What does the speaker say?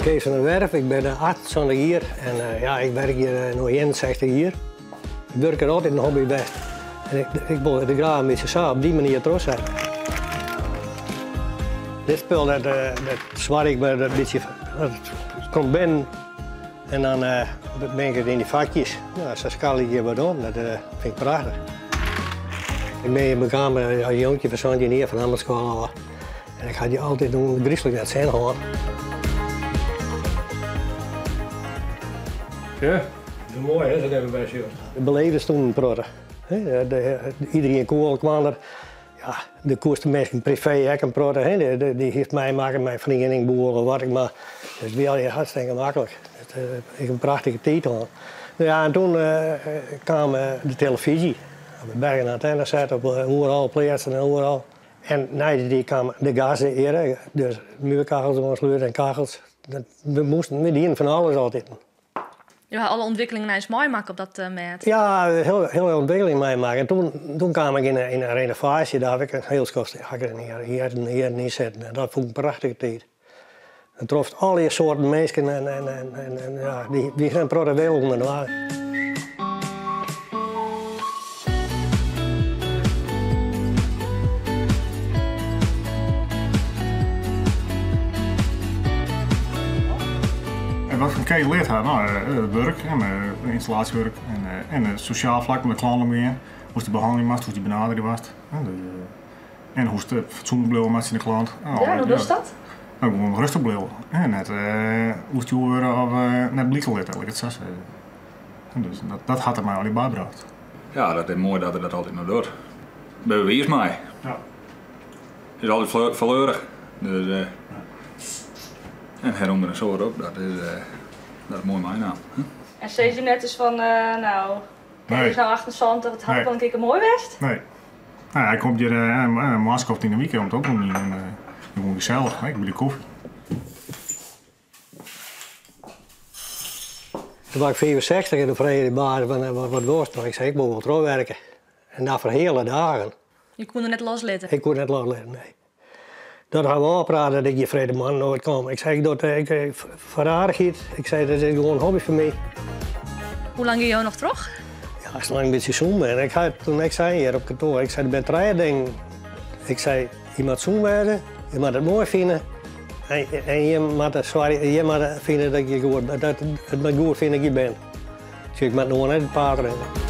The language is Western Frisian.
Kees van der Werf, ik bin 78 jier en ja, ik werk hjir no 61 jier. Ik wurk is altyd in hobby west en ik wol it graach in bytsje sa op dy manier trochsette. Dit spul dat swar ik mar in bytsje, dat komt binnen en dan bin ik it yn dy fakjes. Ja, sa skarrelje ik hjir wat om, dat fyn ik prachtich. Ik bin hjir bekaam as jonkje fan 17 jier fan ambachtsskoalle ôf en ik ha hjir altyd ûngryslik nei it sin hân. Ja, dat is moai hè, sa even by sjocht. De beleven stûnen in protte. Iderien koe elkoar. Ja, de koest de minsken privee ek in protte. Dy hiest meimakke mei feriening, boel of wat ek mar. Dus it wie allegear hartstikke maklik. Ik ha in prachtige tiid hân. No ja, en toen kaam de telefyzje. We bergen in antenne set op oeral pleatsen en oeral. En nei dy tiid kaam de gaseare, dus muurkachels oanslute en kachels. We moasten, we dienen fan alles altyd. Jo ha alle ûntwikkelingen eins meimakke op dat mêd? Ja, hiele, hiele ûntwikkeling meimakke. En toen kaam ik yn in renovaasje, dêr ha ik in hiel skoft ha ik der jierren yn sitten. En dat fûn ik in prachtige tiid. Dan trofst allegear soarten minsken en ja, dy ha in protte wille ûnder. En wat fan Kees leard ha? No, it wurk, ynstallaasjewurk en it sosjaal flak mei de klanten omgean. Hoe'tst dy behannelje moatst, hoe'tst dy benaderje moatst. En hoe'tst fatsoenlik bliuwe moatst tsjin de klant. Ja, hoe dochst dat? No, gewoan rêstich bliuwe. En net oerstjoer wurde of net blike litte, lit ik it sa sizze. Dus dat hat er my allegear bybrocht. Ja, dat is moai dat er dat altyd noch docht. Binne we wiis mei. Ja. Is altyd fleurich. Dus, uh, en herûnder in soad op, dat is moai meinaam. En sizze je net eens fan, no, nee. is no 78, it hat nee. wol in kear moai west? Nee. Nou, hy komt hjir in moarnskoft yn 'e wike om te opromjen en gewoan gesellich, ek by de kofje. Toen was ik 65 en toen frege de baas van wat wolst noch? Ik sei ik wol wol trochwerke. En dan foar hiele dagen. Je koene net loslitte? Ik koe net loslitte, nee. Dat ha we ôfpraat dat ik hjir freedtemoarn noait kom. Ik sei ik doch it ik, foar aardichheid. Ik sei dat is gewoan in hobby foar my. Hoe lang gean jo noch troch? Ja, salang't ik in bytsje sûn bin. Ik ha toen ek sein hjir op kantoar, ik sei der binne trije dingen. Ik sei je moat sûn wêze, je moatte it moai fine en je moatte soargje, je moatte fine dat je goed, dat it mar goed fine dat je bin. Dus ik moat no net it paad rinne.